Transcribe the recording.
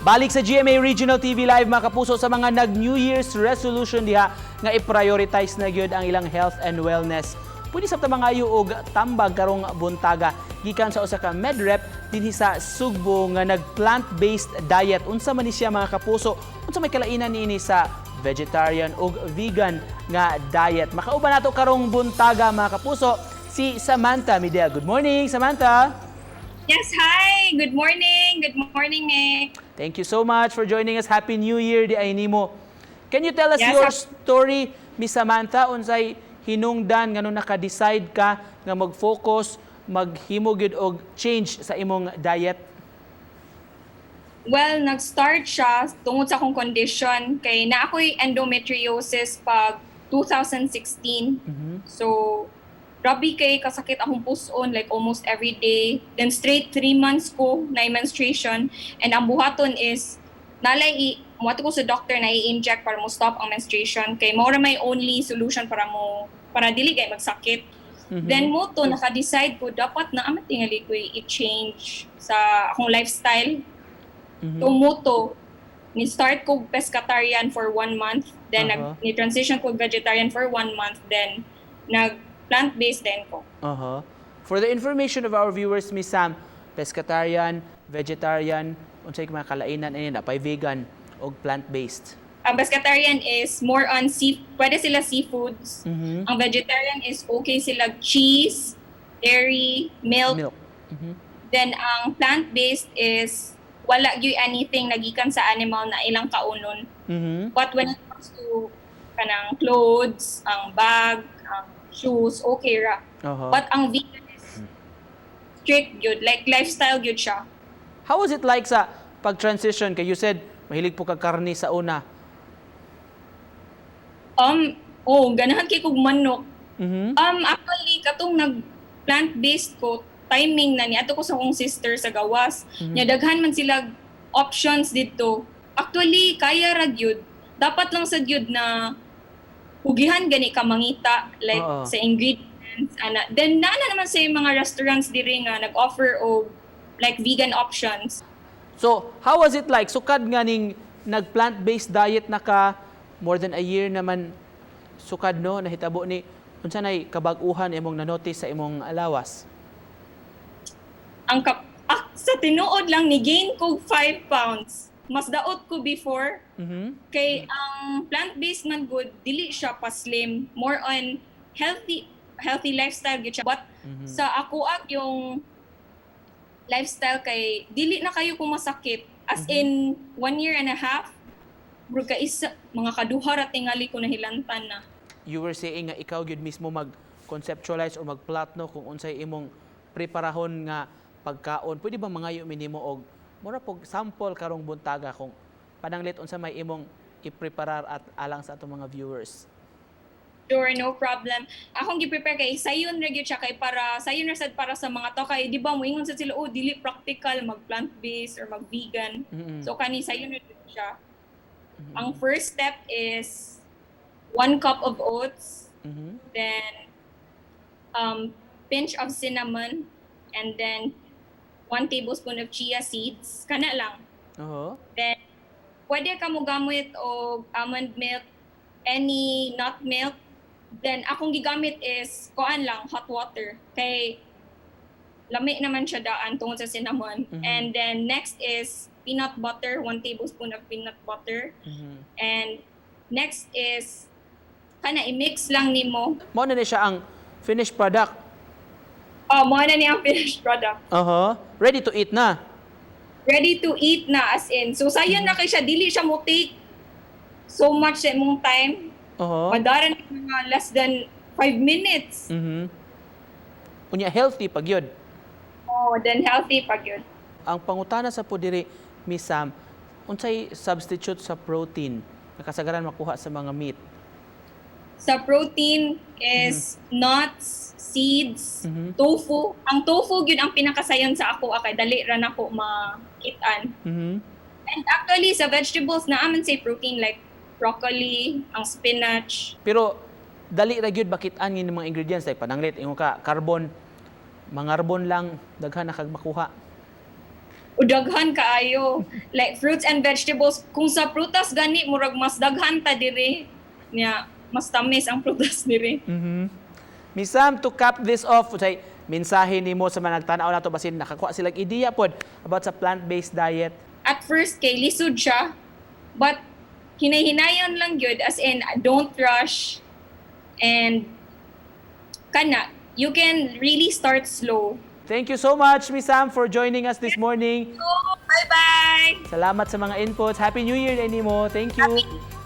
Balik sa GMA Regional TV Live, mga kapuso, sa mga nag New Year's resolution diha nga i-prioritize na gyud ang ilang health and wellness. Pwede sa ta mangayo og tambag karong buntaga gikan sa usa ka medrep dinhi sa Sugbo nga nag plant-based diet. Unsa man ni siya, mga kapuso? Unsa may kalainan niini sa vegetarian ug vegan nga diet? Makauban nato karong buntaga, mga kapuso, si Samantha Midea. Good morning, Samantha. Yes, hi! Good morning! Good morning, Nick. Thank you so much for joining us. Happy New Year diay nimo. Can you tell us your story, Miss Samantha? Unsay hinungdan ngano naka-decide ka nga mag-focus, maghimo gyud og change sa imong diet? Well, nag-start siya tungod sa akong condition kay naa ako'y endometriosis pag 2016. So, grabe kay kasakit akong puson, like almost every day. Then straight 3 months ko na menstruation and ang buhaton is nalay i moadto ko sa doctor na i-inject para mo stop ang menstruation kay mao ra may only solution para dili kay magsakit. Then mao to naka-decide ko dapat na ama tingali ko i-change sa akong lifestyle. So mao to ni start ko pescatarian for one month, then nag ni transition ko vegetarian for one month, then nag plant-based din ko. For the information of our viewers, Miss Sam, pescatarian, vegetarian, unsay mga kalainan ini na pay vegan og plant-based? Ang pescatarian is more on sea, pwede sila seafoods. Ang vegetarian is okay sila cheese, dairy, milk. Milk. Then ang plant-based is wala gyud anything nagikan sa animal na ilang kaunon. But when it comes to kanang clothes, ang bag, ang shoes, okay ra. But ang vegan is strict gyud, like lifestyle gyud siya. How was it like sa pag-transition? Kay you said mahilig po kag karni sa una. Oh, ganahan kay kog manok. Actually, katong nag plant-based ko, timing na niadto ko sa akong sister sa gawas. Nya daghan man sila options dito. Actually, kaya ra gyud. Dapat lang sa gyud na pugihan gani ka mangita like sa ingredients ana. Then naa na naman sa mga restaurants diri nga nag-offer og like vegan options. So, how was it like? Sukad nga ning nag plant-based diet na ka, more than a year naman sukad no nahitabo ni, unsa nay kabag-uhan imong na-notice sa imong lawas? Ang kap ah, sa tinuod lang ni gain ko 5 pounds. Mas daot ko before kay ang plant-based man gud dili siya pa slim, more on healthy healthy lifestyle gyud siya, but sa ako ag yung lifestyle kay dili na kayo kung masakit, as in one year and a half bro ka isa mga kaduha ra tingali ko nahilantan na. You were saying nga ikaw gyud mismo mag-conceptualize or mag-plot no kung unsay imong preparahon nga pagkaon. Pwede ba mangayo mi nimo og mura pog sample karong buntaga kung pananglit unsa may imong ipreparar at alang sa atong mga viewers? Sure, no problem. Akong gi-prepare kay sayon ra gyud siya kay para sayon ra sad para sa mga tao kay di ba moingon sad sila, "Oh, dili practical mag plant-based or mag vegan." So kani sayon ra gyud siya. Ang first step is 1 cup of oats, then pinch of cinnamon, and then 1 tablespoon of chia seeds. Kana lang. Then pwede ka mo gamit og almond milk, any nut milk. Then akong gigamit is kuan lang, hot water. Kay lami naman siya daan tungod sa cinnamon. And then next is peanut butter, 1 tablespoon of peanut butter. And next is kana i-mix lang nimo. Mao na ni siya ang finished product. Oh, mao na ni ang finished product. Ready to eat na. Ready to eat na, as in. So sayon na kay siya, dili siya mo take so much sa imong time. Madara na mga less than 5 minutes. Unya healthy pag yun. Oh, then healthy pag yun. Ang pangutana sa po diri, Miss Sam, unsay substitute sa protein nga kasagaran makuha sa mga meat? Sa protein is nuts, seeds, tofu. Ang tofu gyud ang pinakasayon sa ako kay dali ra nako makit-an. And actually sa vegetables naa man say protein like broccoli, ang spinach. Pero dali ra gyud makit-an ng mga ingredients, like pananglit ingon ka carbon, mangarbon lang, daghan na kag makuha. Udaghan kaayo. Like fruits and vegetables, kung sa prutas gani murag mas daghan ta diri. Nya mas tamis ang prutas diri. Miss Sam, to cap this off, say, mensahe nimo sa mga nagtanaw nato, basin nakakuha sila ideya pod about sa plant-based diet. At first kay lisod siya, but hinay-hinayon lang gyud, as in don't rush and kana you can really start slow. Thank you so much, Miss Sam, for joining us this morning. So, bye-bye. Salamat sa mga inputs. Happy New Year nimo. Thank you. Happy New